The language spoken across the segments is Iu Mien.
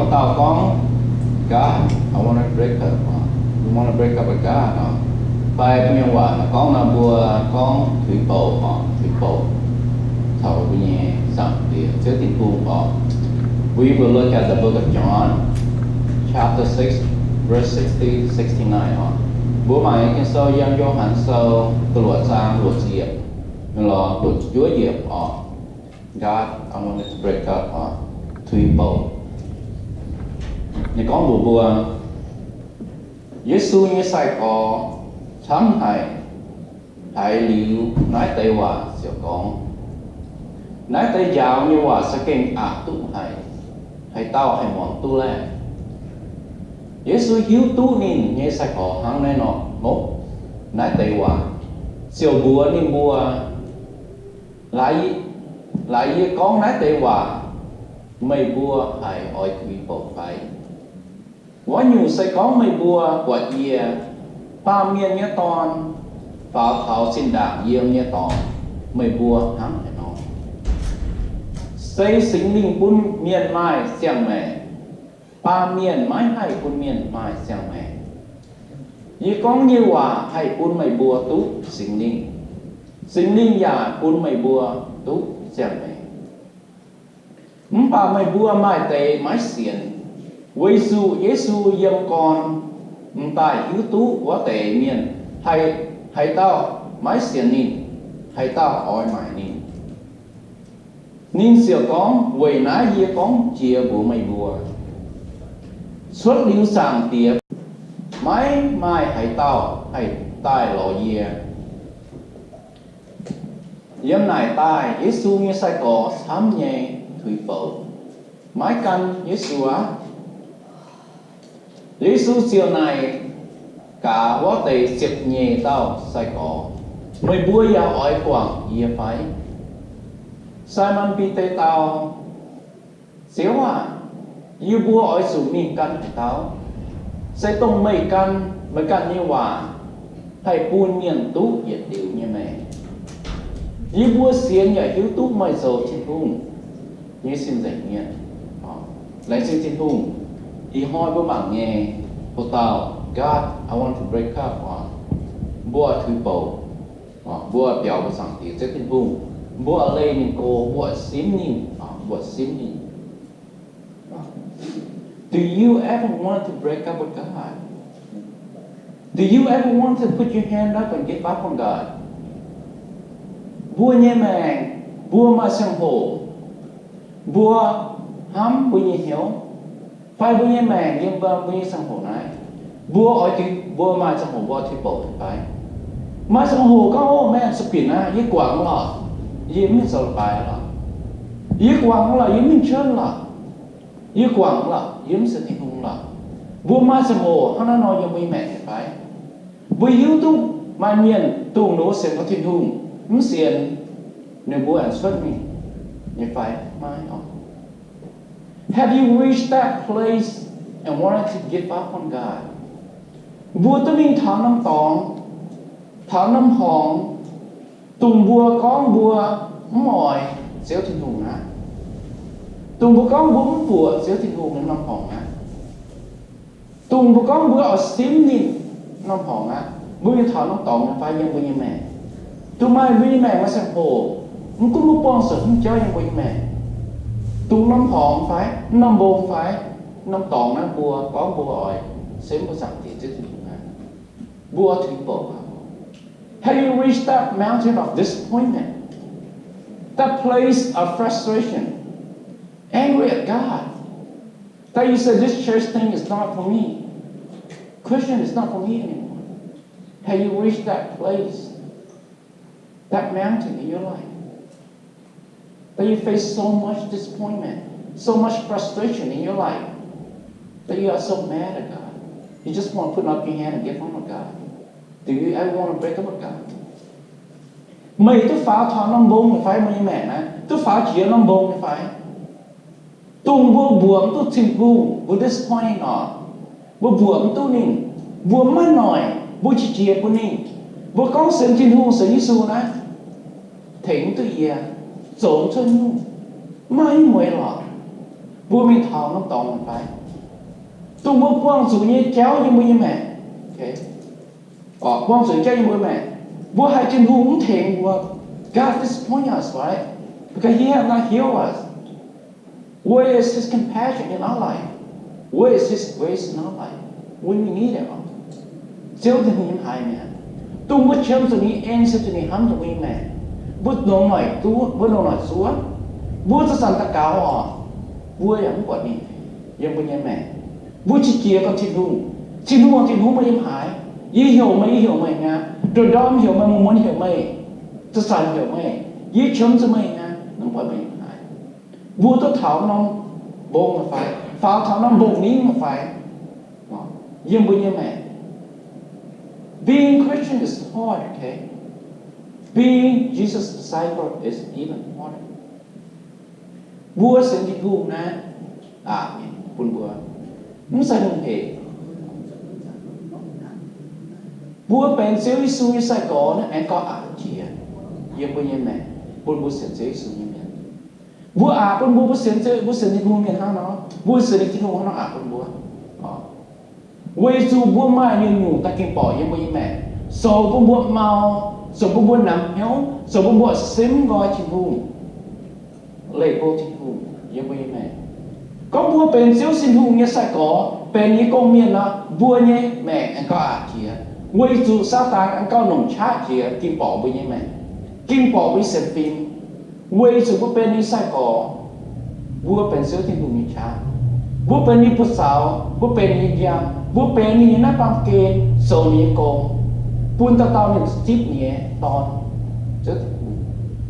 Dauh gorngv, God, I want to break up. We want to break up with God. Fai mbuo nyei waac gorngv nor, mbuo gorngv tuix bouc, tuix bouc caux mbuo nyei Zaangc Diex, Ziouv Tin-Hungh oc. We will look at the book of John, chapter six, verse sixty to sixty-nine oc. Mbuo mangc Ging-Sou yiem Yo^han Sou da'luoqc zaang luoqc ziepc, lorz luoqc ziepc juov yiemc oc. God, I want to break up oc. Tuix bouc. Ninh gorngv mbuox mbuo, Yesu nyei sai-gorx camv haic. Haiz liuz naaiv deix waac ziouc gorngv, naaiv deix njaaux nyei waac za'gengh aqc duqv haic. Haaix dauh haih muangx duqv laeh? Yesu hiuv duqv ninh nyei sai-gorx hnangv naaiv nor mopv naaiv deix waac, ziouc mbuox ninh mbuo, Laaix, laaix yie gorngv naaiv deix waac, meih mbuo haiz oix tuix bouc fai? Wuov nyungc se gorngv meih mbuo buatc yie, Baamh Mienh nyei Dorn, faaux taux zinh ndaangc yiem nyei dorngx, meih mbuo hnangv haaix nor? Se Singx Lingh bun mienh maaih ziangh maengc. Baamh mienh maiv haih bun mienh maaih ziangh maengc. Yie gorngv nyei waac haih bun meih mbuo duqv Singx Lingh. Singx Lingh yaac bun meih mbuo duqv ziangh maengc. Mv baac meih mbuo maaih deix maiv sienx, weic zuqc Yesu yiem gorn m'daaih hiuv duqv wuov deix mienh, haaix, haaix dauh maiv sienx ninh, haaix dauh oix maaic ninh. Ninh ziouc gorngv, Weic naaiv yie gorngv jiex mbuox meih mbuo, cuotv liuz Zaangc Diex, maiv maaih haaix dauh haih daaih lorz yie. Yiem naaic daaih Yesu nyei sai-gorx camv nyei tuix bouc, maiv gan Yesu aqv. Yesu ziouc naaic gaax wuov deix ziepc nyeic dauh sai-gorx, Meih mbuo yaac oix guangc yie fai? Simon Bide dau, Ziouv aah! Yie mbuo oix zuqc mingh gan haaix dauh? Se dongh meih gan, meih ganh nyei waac haih bun mienh duqv yietc liuz nyei maengc. Yie mbuo sienx yaac hiuv duqv meih zoux Tin-Hungh nyei sin nzengc mienh. Laengz zingh Tin-Hungh, ih hnoi mbuo mangc nyei, haaix dauh, God, I want to break up, mbuo tuix bouc, mbuo biaux mbuo Zaangc Diex Ziouv Tin-Hungh, mbuo leih ninh go, mbuo simv ninh, mbuo simv ninh. Do you ever want to break up with God? Do you ever want to put your hand up and give up on God? Mbuo nyei maengc, mbuo maaih ziangh hoc mbuo hnamv mbuo nyei hnyouv, fai mbuo nyei maengc yiem mbuo nyei ziangh hoc naaiv, mbuo oix, mbuo maaih ziangh hoc mbuo tuix bouc fai? Maaih ziangh hoc gorngv, Ov, maengx zuqc binc aqv, yie guangc lorqc, yie mv zoux leiz-baaix lorqc, yie guangc lorqc, yie mv mingh church lorqc, yie guangc lorqc, yie mv sienx Tin-Hungh lorqc. Mbuo maaih ziangh hoc hnangv naaiv nor yiem mbuo nyei maengc nyei fai? Mbuo hiuv duqv maaih mienh dongh ninh mbuo sienx Tin-Hungh, mv sienx, ninh mbuo aengx cuotv mingh nyei fai? Maiv oc. Have you reached that place and wanted to give up on God? Mbuo duqv mingh taux norm dorngx, taux norm horngz, dongh mbuo gorngv mbuo mv oix Ziouv Tin-Hungh aqv, dongh mbuo gorngv mbuo mv buoqc Ziouv Tin-Hungh nyei norm horngz aqv, dongh mbuo gorngv mbuo oix simv ninh norm horngz aqv, mbuo mingh taux norm dorngx nyei fai yiem mbuo nyei maengc? Dongh maaih mbuo nyei maengc maaih ziangh hoc, mv gunv mbuo buangh zuqc haaix nyungc jauv yiem mbuo nyei maengc, dongh norm horngz fai, norm mbong fai, norm dorngx naaiv, mbuo gorngv mbuo oix simv mbuo Zaangc Diex Ziouv Tin-Hungh aqv, mbuo tuix bouc aqv. Have you reached that mountain of disappointment? That place of frustration, angry at God, that you say, "This church thing is not for me. Christian is not for me anymore." Have you reached that place, that mountain in your life, that you face so much disappointment, so much frustration in your life, that you are so mad at God? You just want to put up your hand and give up on God. Do you ever want to break up with God? Meih duqv faaux taux norm mbong nyei fai? Meih nyei maengc naaiv duqv faaux jiex norm mbong nyei fai? Dongh mbuo mbuoqc mv duqv Tin-Hungh, mbuo disappoint ninh oc. Mbuo mbuoqc mv duqv ninh, mbuo maiv noic, mbuo qiex jiez bun ninh. Mbuo gorngv sienx Tin-Hungh, sienx Yesu naaiv, tengx mv duqv yie, zoux mv cuotv nyungc, maiv mueiz lorqc. Mbuo mingh taux norm dorngx nyei fai? Dongh mbuo buangh zuqc nyei jauv yiem mbuo nyei maengc. Okay. Buangh zuqc jauv yiem mbuo maengc. Mbuo haiz Tin-Hungh mv tengx mbuo. God disappoint us, right? Because he have not healed us. Where is his compassion in our life? Where is his grace in our life? When we need it. Ziouv Tin-Hungh nyei haiz mi'aqv. Dongh mbuo qiemx zuqc ninh, en zuqc ninh hnamv mbuo nyei maengc. Mbuo longc noic zuov, mbuo longc noic zuov. Mbuo zanc-zanc daux gaux oc, mbuo yaac mv buatc ninh yiem mbuo nyei maengc. Mbuo qiex jiez gorngv Tin-Hungh, Tin-Hungh, Tin-Hungh, meih yiem haaix? Yie heuc meih, yie heuc meih aqv. Ndorm-ndorm heuc meih, muonz-muonz heuc meih, zanc-zanc heuc meih. Yie qiemx zuqc meih aqv, mv buatc meih yiem haaix. Mbuo duqv taux norm mbong fai, faaux taux norm mbong ningv fai, yiem mbuo nyei maengc. Being Christian is hard, okay? Being Jesus' disciple is even harder. Mbuo sienx Tin-Hungh naaiv, aqc bun mbuo, mv zeiz hungh hec. Mbuo benx Ziouv Yesu nyei sai-gorx naaiv aengx gauh aqc jiex yiem mbuo nyei maengc bun mbuo sienx Ziouv Yesu nyei mienh. Mbuo aqc bun mbuo, mbuo sienx, mbuo sienx Tin-Hungh mienh hnangv nor, mbuo sienx Tin-Hungh hnangv nor aqc bun mbuo. Weic zuqc mbuo maaih nyungc-nyungc daaih ging borqc yiem mbuo nyei maengc, zoux bun mbuo mau, zoux bun mbuo namx hnyouv, zoux bun mbuo simv nqoi Tin-Hungh, leih go Tin-Hungh yiem mbuo nyei maengc. Gorngv mbuo benx Ziouv Tin-Hungh nyei sai-gorx, benx ninh nyei gong-mienh nor, mbuo nyei maengc aengx gauh aqc jiex, weic zuqc Saadaan aengx gauh longc qaqv jiex ging borqc mbuo nyei maengc, ging borqc mbuo nyei sienx fim. Weic zuqc mbuo benx ninh nyei sai-gorx, mbuo benx Ziouv Tin-Hungh nyei qaqv, mbuo benx ninh nyei buoz-zaux, mbuo benx ninh nyei njang, mbuo benx ninh nyei naaiv baamh gen zoux ninh nyei gong, bun dauh dauh mienh zipv ninh nyei dorn, Ziouv Tin-Hungh,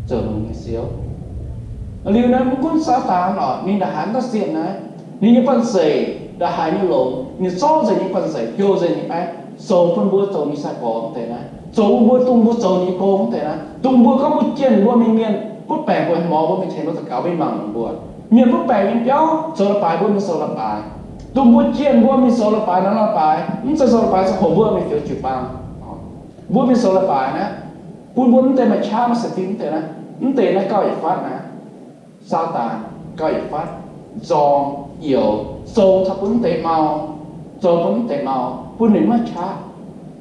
zoux ninh nyei Ziouv. Liuz naaiv mv gunv Saadaan oc, ninh ndongc haaix ndau sienh naaiv, ninh nyei banh zeic ndongc haaix nyei longx, ninh zorqv nzengc ninh banh zeic, heuc nzengc ninh baeqv, zoux bun mbuo zoux ninh sai-gorx deix naaiv, zoux bun mbuo, dongh mbuo zoux ninh nyei gong deix naaiv, dongh mbuo gorngv mbuo jienh mbuo mingh mienh, mbuo baengc mbuo hmz mbuo mingh tengx mbuo daux gaux mingh mangc mbuo. Mienh mbuo baengc mingh biauv zoux leiz-baaix mbuo mingh zoux leiz-baaix. Dongh mbuo jienh mbuo mingh zoux leiz-baaix naaiv leiz-baaix, mv zeiz zoux leiz-baaix zoux hoc mbuo mingh fioux jiu-baang. Mbuo mingh zoux leiz-baaix naaiv, bun mbuo mv deix maaih qaqv maaih sienx fim mv deix naaiv, mv deix naaiv gauh yietc fatv naaiv. Saadaan gauh yietc fatv nzorng youx, zoux taux bun mv deix mau, zoux bun mv deix mau, bun ninh maiv qaqv,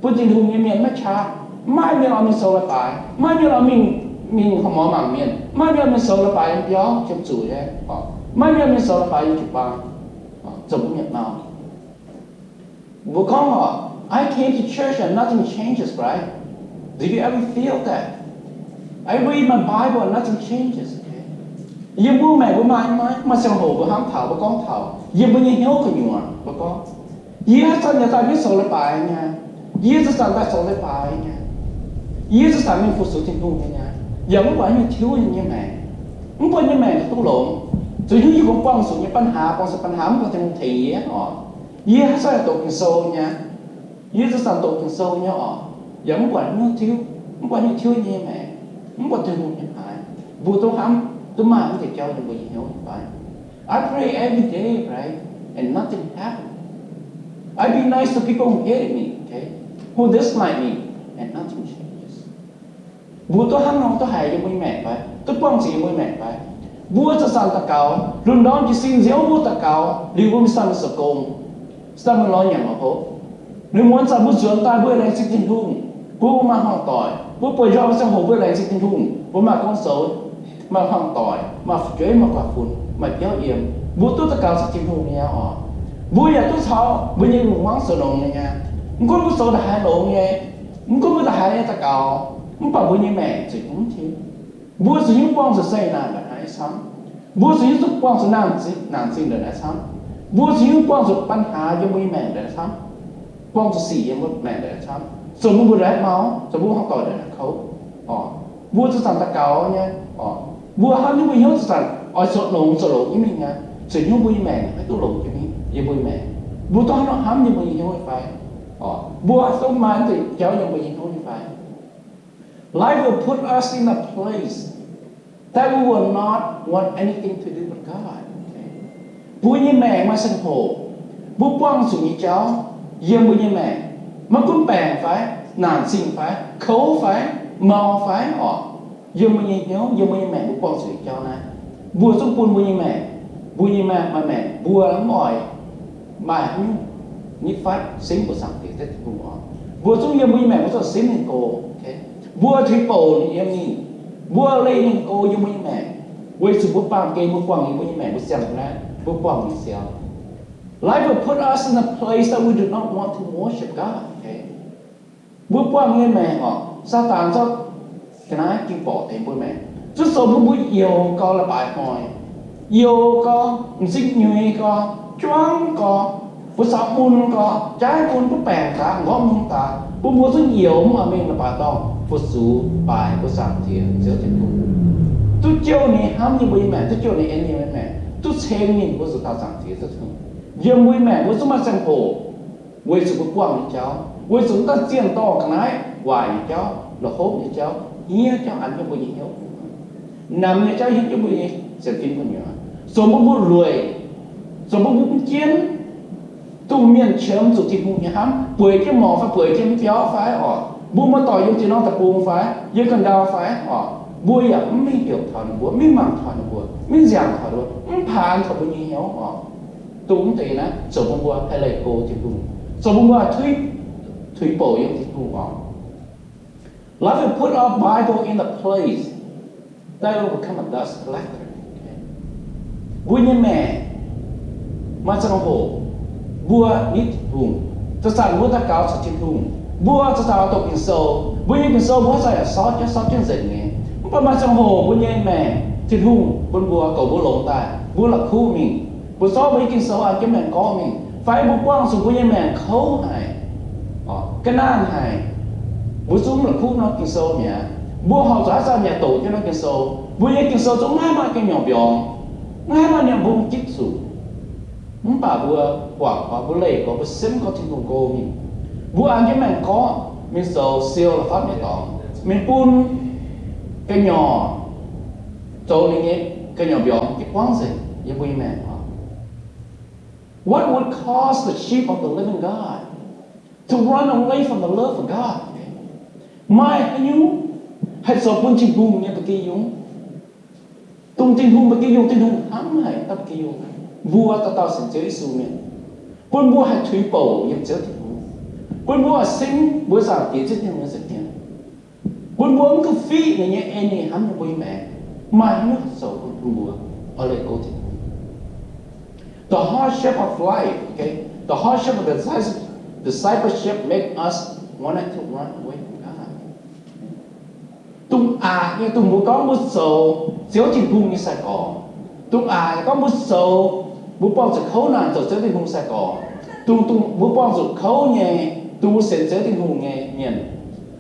bun Tin-Hungh nyei mienh maiv qaqv. Maiv maaih mienh oix mingh zoux leiz-baaix, maiv maaih mienh oix mingh, mingh horc mor mangc mienh, maiv maaih mienh oix mingh zoux leiz-baaix yiem biauv qiemx zuqc nyei, maiv maaih mienh oix mingh zoux leiz-baaix yiem jiu-baang, zoux bun mienh mau. Mbuo gorngv oc, I came to church and nothing changes, right? Do you ever feel that? I read my Bible and nothing changes, okay? Yiem mbuo maengc mbuo maaih, maaih, maaih ziangh hoc mbuo hnamv taux, mbuo gorngv taux, yiem mbuo nyei hnyouv gu'nyuoz mbuo gorngv, yie haaix zanc yaac daaih mingh zoux leiz-baaix nyei, yie zanc-zanc daaih zoux leiz-baaix nyei, yie zanc-zanc mingh fu-sux Tin-Hungh nyei, yaac mv buatc nyungc tiuv yie nyei maengc. Mv buatc nyei maengc duqv longx. Zuqc hnyouv yie kungx buangh zuqc nyei ปัญหา, buangh zuqc ปัญหา, mv buatc Tin-Hungh tengx yie oc. Yie haaix zanc yaac doqc Ging-Sou nyei. Yie zanc-zanc doqc Ging-Sou nyei oc. Yaac mv buatc hnyouv tiuv, mv buatc nyungc tiuv nyei maengc, mv buatc Tin-Hungh nyei haaix. Mbuo duqv hnamv, duqv maaih mv deix jauv yiem mbuo nyei hnyouv fai? I pray every day, right? And nothing happened. I be nice to people who hated me, okay? Who dislike me, and nothing changes. Mbuo duqv hnangv nor duqv haiz yiem mbuo nyei maengc fai? Duqv buangh zuqc yiem mbuo nyei maengc fai? Mbuo zanc-zanc daux gaux, lungh ndorm jiez sin nziouv mbuo daux gaux, liuz mbuo mingh sanh zoux gong, sanh mingh lorz nyanc lorz hopv. Liuz muonz zanc mbuo nzuonx daaih mbuo laengz zingh Tin-Hungh, bun mbuo maaih hmuangx doic, mbuo bueix njoih mbuo ziangh hoc mbuo laengz zingh Tin-Hungh, mbuo maaih gong zoux, maaih hmuangx doic, maaih fu'jueiv, maaih guaax fun, maaih biauv yiem, mbuo duqv daux gaux caux Tin-Hungh nyei oc. Mbuo yaac duqv caux mbuo nyei lungh hmuangv zoux longx nyei. Mv gunv mbuo zoux ndongc haaix longx nyei, mv gunv mbuo ndongc haaix nyei daux gaux, mv baac mbuo nyei maengc zuqc hnyouv tiuv. Mbuo zuqc hnyouv buangh zuqc zeqc naanc ndongc haaix camv. Mbuo zuqc hnyouv duqv buangh zuqc naanc zingh, naanc zingh ndongc haaix camv. Mbuo zuqc hnyouv buangh zuqc ปัญหา yiem mbuo nyei maengc ndongc haaix camv. Buangh zuqc sic yiem mbuo maengc ndongc haaix camv. Zoux bun mbuo ndongc haaix mau, zoux bun hmuangx doic ndongc haaix kouv. Oc, mbuo zanc-zanc daux gaux nyei. Oc, mbuo hnamv hnyouv mbuo hnyouv zanc-zanc oix zoux longx zoux longx jienv mingh aqv. Zuqc hnyouv mbuo nyei maengc maiv duqv longx jienv mingh yiem mbuo nyei maengc. Mbuo duqv hnangv nor hnamv yiem mbuo nyei hnyouv nyei fai? Oc, mbuo duqv maaih mv deix jauv yiem mbuo nyei hnyouv nyei fai? Life will put us in a place that we will not want anything to do with God. Mbuo nyei maengc maaih ziangh hoc, mbuo buangh zuqc nyei jauv yiem mbuo nyei maengc, maiv gunv baengc fai, naanc zingh fai, kouv fai, mau fai oc, yiem mbuo nyei hnyouv, yiem mbuo nyei maengc mbuo buangh zuqc nyei jauv naaiv, mbuo zungv bun mbuo nyei maengc, mbuo nyei maengc maaih maengc mbuo mv oix maaih haaix nyungc nitv fatv simv mbuo Zaangc Diex Ziouv Tin-Hungh oc. Mbuo zungv yiem mbuo nyei maengc mbuo zuqc simv ninh go. Mbuo tuix bouc yiem ninh, mbuo leih ninh go yiem mbuo nyei maengc, weic zuqc mbuo baamh gen mbuo buangh yiem mbuo nyei maengc mbuo siang-hnaangx, mbuo buangh ninh siang. Life will put us in a place that we do not want to worship God. Mbuo buangh nyei maengc oc, Saadaan zorqv ga'naaiv ging borqc deix mbuo maengc, zuqc zoux bun mbuo youx gau la'baaix hnoi, youx gau, m'zing nyuix gau, juangv gau, mbuo caux mun gau, jaaiv bun mbuo baengc daaih, m'nqorngv mun daaih, bun mbuo zungv youx mv oix mingh la'baaix dorngh fu-sux baaix mbuo Zaangc Diex Ziouv Tin-Hungh, duqv jouh ninh hnamv nyei mbuo nyei maengc, duqv jouh ninh en nyei mbuo nyei maengc, duqv ceng ninh mbuo zuqc dauh Zaangc Diex Ziouv Tin-Hungh. Yiem mbuo nyei maengc mbuo zungv maaih ziangh hoc weic zuqc mbuo buangh nyei jauv, weic zuqc mv daaih zienh dorh ga'naaiv waaic nyei jauv, la'hopv nyei jauv, hniev jauv an jienv mbuo nyei hnyouv, namx nyei jauv hniev jienv mbuo nyei sienx fim gu'nyuoz, zoux bun mbuo lueic, zoux bun mbuo mv jienv, dongh mienh qiemx zuqc Tin-Hungh nyei hnamv, bueix jienv morc fai bueix jienv biauv fai oc, mbuo muoz-doic yiem ziex norm deic-bung fai yiem ga'ndau fai oc, mbuo yaac mv mingh heuc taux ninh mbuo, mv mingh mangc taux ninh mbuo, mv mingh nziangc taux ninh mbuo, mv paanx taux mbuo nyei hnyouv oc. Dongh mv deix naaiv zoux bun mbuo haih leih go Tin-Hungh, zoux bun mbuo haih tuix, tuix bouc yiem Tin-Hungh oc. Life will put our Bible in a place that will become a dust collector. Mbuo nyei maengc maaih ziangh hoc mbuo nitv Tin-Hungh, zanc-zanc mbuo daux gaux caux Tin-Hungh, mbuo zanc-zanc oix doqc Ging-Sou, mbuo nyei Ging-Sou mbuo haaix zanc yaac sortv jienv, sortv jienv nzengc nyei. Mv baac maaih ziangh hoc mbuo nyei maengc, Tin-Hungh bun mbuo, goux mbuo longx daaih, mbuo la'kuqv mingh, mbuo zorqv mbuo nyei Ging-Sou an jienv maengx gorngv mingh, fai mbuo buangh zuqc mbuo nyei maengc kouv haic, ga'naanh haic, mbuo zungv la'kuqv norm Ging-Sou mi'aqv. Mbuo horpc zuqc haaix zanc yaac doqc jienv norm Ging-Sou. Mbuo nyei Ging-Sou zungv maiv maaih ga'nyorqc mbiorngz, maiv maaih nyungc mbong gitv zuqc. Mv baac mbuo guangc gorx, mbuo leih gorx, mbuo simv gorx Tin-Hungh go mingh. Mbuo an jienv maengx gorngv mingh zoux siou la'fapv nyei dorngx, mingh bun ga'nyorqc zoux ninh nyei ga'nyorqc mbiorngz gitv buangv nzengc yiem mbuo nyei maengc oc. What would cause the sheep of the living God to run away from the love of God? Maaih haaix nyungc haih zoux bun Tin-Hungh nyei ba'gi yungz, dongh Tin-Hungh ba'gi yungz, Tin-Hungh hnamv haic daaih ba'gi yungz, mbuo dauh dauh sienx Ziouv Yesu mienh, bun mbuo haih tuix bouc yiem Ziouv Tin-Hungh, bun mbuo haih simv mbuo Zaangc Diex Ziouv Tin-Hungh nyei nza'hmien, bun mbuo mv duqv fiqv ninh nyei en ninh hnamv nyei mbuo nyei maengc. Maaih haaix nyungc zoux bun mbuo oix leih go Tin-Hungh? The hardship of life, okay? The hardship of discipleship make us want to run away from God. Dongh aqc nyei, dongh mbuo gorngv mbuo zoux Ziouv Tin-Hungh nyei sai-gorx. Dongh aqc nyei gorngv mbuo zoux, mbuo buangh zuqc kouv naanc zoux Ziouv Tin-Hungh sai-gorx. Dongh, dongh mbuo buangh zuqc kouv nyei, dongh mbuo sienx Ziouv Tin-Hungh nyei mienh.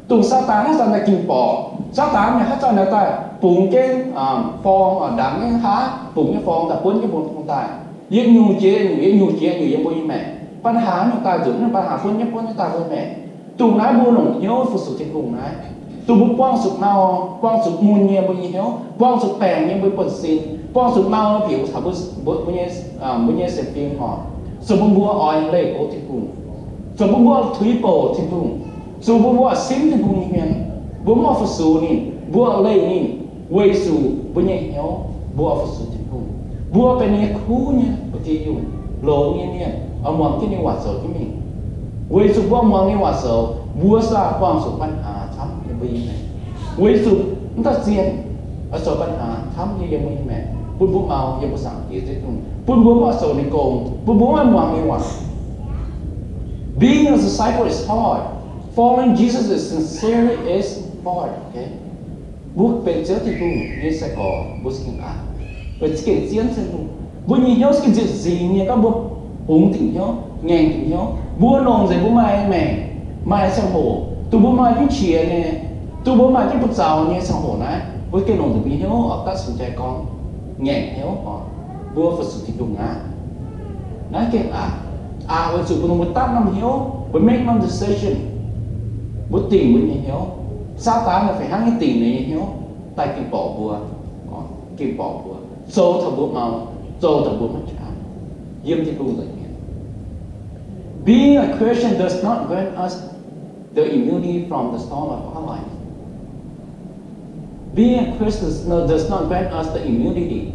Dongh Saadaan haaix zanc naaic ging-borqc, Saadaan naaic haaix zanc naaic daaih bungx jienv forng, ndaangc jienv haav, bungx jienv forng daaih buonv jienv mbuo daaih. Yietc nyungc jiex nyungc, yietc nyungc jiex nyungc yiem mbuo nyei maengc. ปัญหา nyungc daaih nzunc, ปัญหา buonv jienv buonv jienv daaih mbuo maengc. Dongh naaiv mbuo longc hnyouv fu-sux Tin-Hungh naaiv, dongh mbuo buangh zuqc mau, buangh zuqc mun nyei mbuo nyei hnyouv, buangh zuqc baengc nyei mbuo buonv-sin, buangh zuqc mau bieqc taux mbuo, mbuo nyei, mbuo nyei sienx fim oc, zoux bun mbuo oix leih go Tin-Hungh, zoux bun mbuo tuix bouc Tin-Hungh, zoux bun mbuo simv Tin-Hungh nyei hmien, mbuo mv oix fu-sux ninh, mbuo leih ninh, weic zuqc mbuo nyei hnyouv mbuo oix fu-sux Tin-Hungh. Mbuo benx ninh nyei kuv nyei ba'gi yungh, longx nyei mienh, oix muangx jienv ninh waac zoux jienv mingh. Weic zuqc mbuo muangx ninh waac zoux, mbuo saah buangh zuqc ปัญหา camv yiem mbuo nyei maengc. Weic zuqc mv daaih zienh oix zoux ปัญหา camv nyei yiem mbuo nyei maengc, bun mbuo mau yiem mbuo Zaangc Diex Ziouv Tin-Hungh, bun mbuo mv oix zoux ninh gong, bun mbuo mv oix muangx ninh waac. Being a disciple is hard. Following Jesus is sincerely is hard. Okay? Mbuo benx Ziouv Tin-Hungh nyei sai-gorx, mbuo za'gengh aqc, benx za'gengh zien Tin-Hungh. Mbuo nyei hnyouv za'gengh nzieqc nzingx nyei gorngv mbuo bungx dingc hnyouv, ngaengc dingc hnyouv. Mbuo longc nzengc mbuo maaih maengc, maaih ziangh hoc, dongh mbuo maaih jienv qiex nyei, dongh mbuo maaih jienv buoz-zaux nyei ziangh hoc naaiv, mbuo gengh longc nzengc mbuo nyei hnyouv oix daaih cingx jai gorngv ngaengc hnyouv oc, mbuo fu-sux Tin-Hungh aqv. Naaiv gengh aqc, aqc weic zuqc mbuo, mbuo dapv norm hnyouv, mbuo make norm decision, mbuo dingc mbuo nyei hnyouv. Saadaan naaic fih hnangv nyei dingc ninh nyei hnyouv daaih ging-borqc mbuo, ging-borqc mbuo, zoux taux mbuo mau, zoux taux mbuo maiv qaqv yiem Tin-Hungh nza'hmien. Being a Christian does not grant us the immunity from the storm of our life. Being a Christian does not grant us the immunity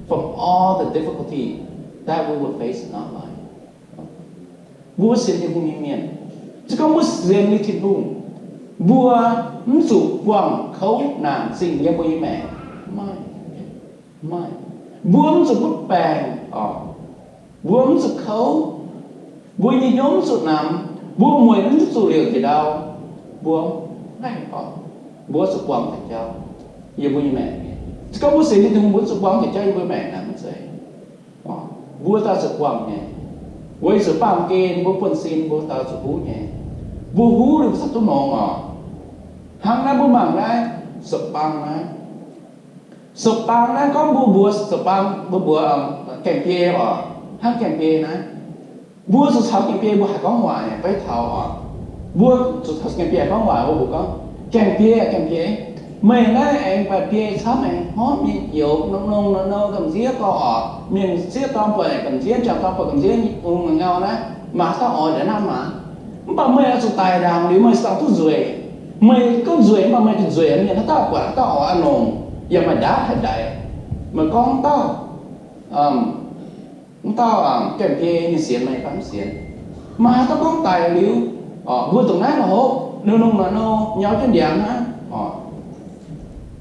from all the difficulty that we will face in our life. Mbuo sienx Tin-Hungh nyei mienh, se gorngv mbuo sienx liuz Tin-Hungh, mbuo mv zuqc buangh kouv naanc zingh yiem mbuo nyei maengc. Maaih, maaih. Mbuo mv zuqc butv baengc oc. Mbuo mv zuqc kouv. Mbuo nyei hnyouv mv zuqc namx. Mbuo mueic mv zuqc liouc njiec ndau. Mbuo mv haih oc. Mbuo zuqc buangh diuc jauv yiem mbuo nyei maengc. Se gorngv mbuo sienx Tin-Hungh, mbuo zuqc buangh diuc jauv yiem mbuo maengc naaic mv zeiz. Mbuo daaih zuqc buangh nyei. Weic zuqc baamh gen mbuo buonv-sin mbuo daaih zuqc huv nyei. Mbuo huv liuz mbuo cingx duqv longx oc. Hnangv naaiv mbuo mangc naaiv, sopc-bang naaiv. Sopc-bang naaiv gorngv mbuo mbuox sopc-bang, mbuo mbuox gaengh biei oc, hnangv gaengh biei naaiv. Mbuo zuqc caux gaengh biei mbuo haih gorngv waac nyei, beiv taux oc. Mbuo zuqc caux gaengh biei gorngv waac, mbuo mbuox gorngv, gaengh biei, gaengh biei, meih naaiv aengx baeqc biei camv, aengx hngorv mienh youz nongx nongx nor nor gamh nziev gorx oc. Mienh sieqv dorn buatc gamh nziev, jangc dorn buatc gamh nziev, ung ngau naaiv, maaih haaix dauh oix ndaix naaiv maah? Mv baac meih oix zuqc daic ndaangc liuz meih cingx duqv nzueic. Meih gorngv nzueic, mv baac meih gengh nzueic, mienh haaix dauh buatc haaix dauh oix a'nongc, yaac maaih ndaauv haih ndaix. Meih gorngv dauh, mv dauh gaengh biei ninh sienx meih fai mv sienx. Maaih haaix dauh gorngv daic liuz, mbuo dongh naaiv lorqc, nongx nongx nor nor nyau jienv ndiangx hnangv.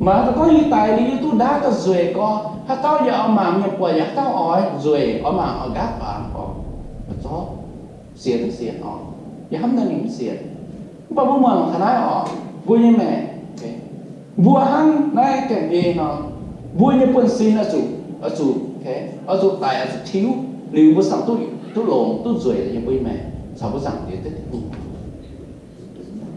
Maaih haaix dauh gorngv yie daic liuz yie duqv ndaauv daaih nzueic gorx, haaix dauh yaac oix mangc, mienh buatc yaac haaix dauh oix nzueic, oix mangc oix nqaatv baamz gorx, zorqv, sienx mv sienx oc. Yie hnamv daaih ninh mv sienx. Mv baac mbuo muangx taux naaiv oc, mbuo nyei maengc, mbuo hnangv naaiv gaengh biei nor, mbuo nyei buonv-sin oix zuqc, oix zuqc, oix zuqc daic, oix zuqc tiuv, liuz mbuo cingx duqv, duqv longx, duqv nzueic yiem mbuo nyei maengc caux mbuo Zaangc Diex Ziouv Tin-Hungh.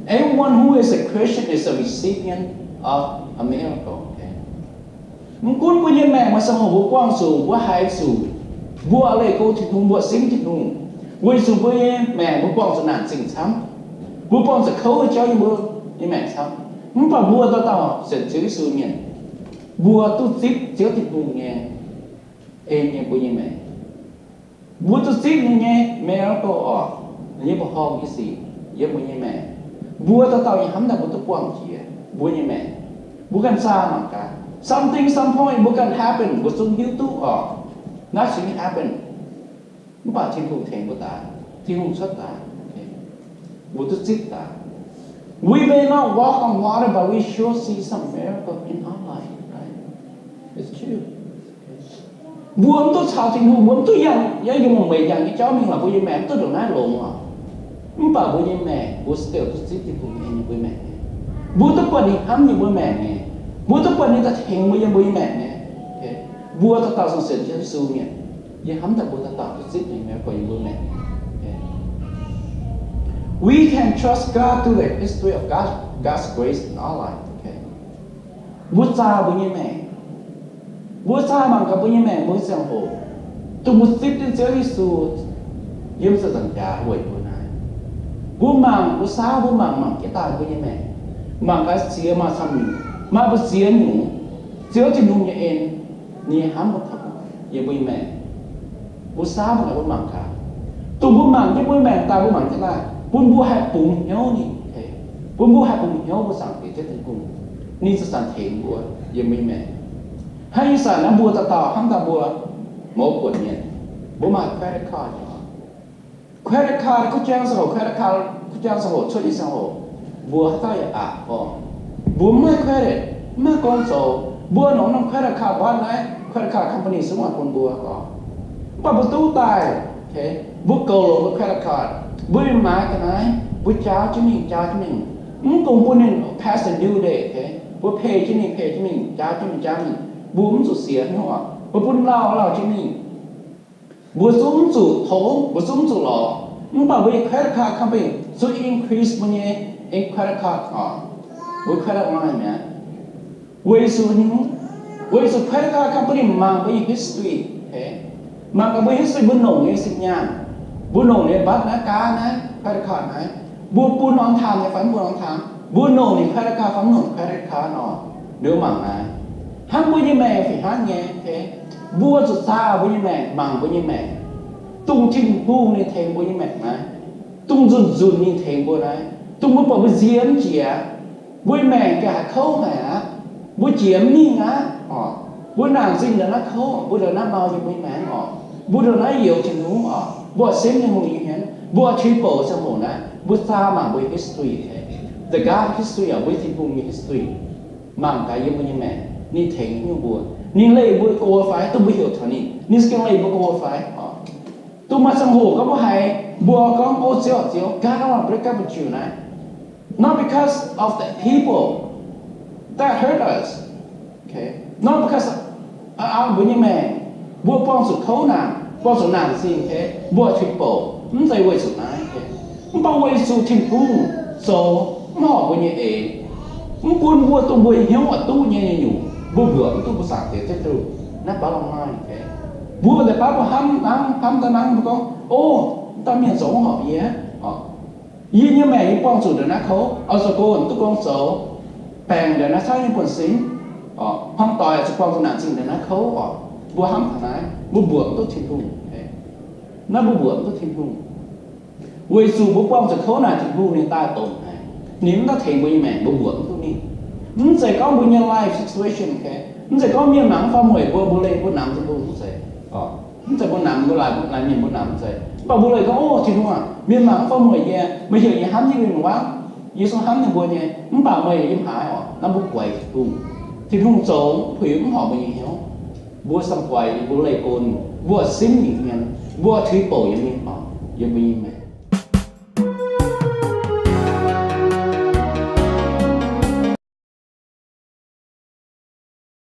Everyone who is a Christian is a recipient of a miracle. Mv gunv mbuo nyei maengc maaih ziangh hoc mbuo buangh zuqc, mbuo haiz zuqc, mbuo leih go Tin-Hungh, mbuo simv Tin-Hungh, weic zuqc mbuo nyei maengc mbuo buangh zuqc naanc zingh camv, mbuo buangh zuqc kouv nyei jauv yiem mbuo nyei maengc camv. Mv baac mbuo dauh dauh sienx Ziouv Yesu mienh, mbuo duqv zipv Ziouv Tin-Hungh nyei en yiem mbuo nyei maengc. Mbuo duqv zipv ninh nyei miracle oc, ninh nyei mbuoqc horngh nyei sic yiem mbuo nyei maengc. Mbuo dauh dauh nyei hnamv daaih mbuo duqv buangh jiex mbuo nyei maengc. Mbuo ganh zaah mangc gaax. Something, some point, mbuo ganh happen, mbuo zungv hiuv duqv oc. Nothing happen. Mv baac Tin-Hungh tengx mbuo daaih, Tin-Hungh cuotv daaih, mbuo duqv zipv daaih. We may not walk on water, but we sure see some miracle in our life, right? It's true. Mbuo mv duqv caux Tin-Hungh, mbuo mv duqv yangh, yangh yiem mbuo meix yangh nyei jauv mingh lorqc, mbuo nyei maengc mv duqv ndongc naaiv longx oc. Mv baac mbuo nyei maengc, mbuo still duqv zipv Tin-Hungh nyei, mbuo nyei maengc nyei. Mbuo duqv buatc ninh hnamv yiem mbuo maengc nyei. Mbuo duqv buatc ninh daaih tengx mbuo yiem mbuo nyei maengc nyei. Mbuo dauh dauh sienx Yesu mienh, yie hnamv daaih mbuo dauh dauh duqv zipv ninh miracle yiem mbuo maengc. We can trust God through the history of God, God's grace in our life. Mbuo zaah mbuo nyei maengc. Mbuo zaah mangc gaax mbuo nyei maengc mbuo ziangh hoc, dongh mbuo zipv jienv Ziouv Yesu yiem ziepc nzaangc jaax weic mbuo naaiv. Mbuo mangc, mbuo saauv, mbuo mangc, mangc jienv daaih mbuo nyei maengc. Mangc gaax ziex maaih camv nyungc, maaih mbu'ziex nyungc Ziouv Tin-Hungh nyei en, ninh nyei hnamv mbuo taux yiem mbuo nyei maengc. Mbuo saauv mangc gaax, mbuo mangc gaax, dongh mbuo mangc jienv mbuo nyei maengc daaih, mbuo mangc jienv daaih, bun mbuo haih bungx hnyouv ninh, bun mbuo haih bungx hnyouv mbuo Zaangc Diex Ziouv Tin-Hungh, ninh zanc-zanc tengx mbuo yiem mbuo nyei maengc. Hnangv ih zanc naaiv mbuo dauh dauh hnamv daaih mbuo mouz buonc mienh, mbuo maaih credit card. Credit card kuv jangv ziangh hoc, credit card kuv jangv ziangh hoc, cuotv nyei ziangh hoc, mbuo haaix dauh yaac aqc gorngv mbuo mv maaih credit, mv maaih gong zoux. Mbuo nongx norm credit card mbatv naaiv, credit card company zungv oix bun mbuo gorngv. Mv baac mbuo duqv daaih, mbuo goux longx mbuo credit card, mbuo mingh maaiz ga'naaiv, mbuo jaauv jienv mingh, jaauv jienv mingh, mv dungx bun ninh past due date, mbuo pay jienv mingh, pay jienv mingh, jaauv jienv mingh, jaauv mingh, mbuo mv zuqc sienx hnyouv oc, mbuo bun lauh lauh jienv mingh. Mbuo zungv mv zuqc tov, mbuo zungv mv zuqc lorz. Mv baac mbuo nyei credit card company zungv increase mbuo nyei credit card oc, mbuo credit line mi'aqv. Weic zuqc, weic zuqc credit card company mangc mbuo nyei history, mangc gaax mbuo history, mbuo longc nyei zinh nyaanh, mbuo longc nyei mbatv naaiv, gaatv naaiv, credit card naaiv, mbuo bun on time nyei fai mv bun on time, mbuo longc ninh credit card fai mv longc credit card nor, liuz mangc naaiv. Hnangv mbuo nyei maengc fih hnangv nyei, mbuo zuqc zaah mbuo nyei maengc, mangc mbuo nyei maengc, dongh Tin-Hungh ninh tengx mbuo nyei maengc naaiv, dongh nzunc nzunc ninh tengx mbuo naaiv, dongh mbuo buatc mbuo nzie mv jiex, mbuo nyei maengc gengh haiz kouv haic aqv, mbuo jiex mv mingh aqv oc, mbuo naanc zingh ndongc naaiv kouv, mbuo ndongc naaiv mau yiem mbuo nyei maengc oc, mbuo ndongc naaiv youz Tin-Hungh oc. Mbuo simv Tin-Hungh nyei hmien, mbuo tuix bouc ziangh hoc naaiv, mbuo zaah mangc mbuo nyei history, the God history, mbuo Tin-Hungh nyei history. Mangc gaax yiem mbuo nyei maengc ninh tengx nyungc mbuo, ninh leih mbuo go fai, duqv mbuo heuc taux ninh, ninh za'gengh leih mbuo go fai. Duqv maaih ziangh hoc gorngv mbuo haiz mbuo gorngv, O Ziouv, Ziouv, God, I want to break up with you naaiv. Not because of the people that hurt us, not because, mbuo nyei maengc, mbuo buangh zuqc kouv naanc, buangh zuqc naanc zingh, mbuo tuix bouc, mv zeiz weic zuqc naaiv. Mv baac weic zuqc Tin-Hungh zoux mv horpc mbuo nyei eix, mv bun mbuo dongh mbuo hnyouv oix duqv nyei nyungc, mbuo mbuoqc mv duqv mbuo zaangc Diex Ziouv Tin-Hungh. Naaiv baav lorh maaih, mbuo deix baav mbuo hnamv hnangv, hnamv daaih hnangv mbuo gorngv, O, dauh mienh zoux mv horpc yie. Yie nyei maengc yie buangh zuqc ndongc naaiv kouv, oix zuqc go duqv gong zoux, baengc ndongc naaiv camv nyei buonv-sin, hnangv doix zuqc buangh zuqc naanc zingh ndongc naaiv kouv oc. Mbuo hnamv taux naaiv, mbuo mbuoqc mv duqv Tin-Hungh. Naaiv mbuo mbuoqc mv duqv Tin-Hungh, weic zuqc mbuo buangh zuqc kouv naaic Tin-Hungh ninh daaih dongc haic. Ninh mv daaih tengx mbuo nyei maengc, mbuo mbuoqc mv duqv ninh. Mv zeiz gorngv mbuo nyei life situation, mv zeiz gorngv mienh mangc mv faaux mueic mbuo, mbuo leih mbuo namx Tin-Hungh, mv zeiz. Mv zeiz mbuo namx mbuo laaix, laaix mienh mbuo namx, mv zeiz. Mv baac mbuo leih gorngv, O Tin-Hungh aah, mienh mangc mv faaux mueic yie, meih heuc yie hnamv nyei mienh waac, yie zungv hnamv ninh mbuo nyei, mv baac meih yiem haaix oc? Naaiv mbuo guaix Tin-Hungh. Tin-Hungh zoux puix mv horpc mbuo nyei hnyouv. Mbuo samv guaix ninh, mbuo leih go ninh, mbuo simv ninh hmien, mbuo tuix bouc yiem ninh oc, yiem mbuo nyei maengc.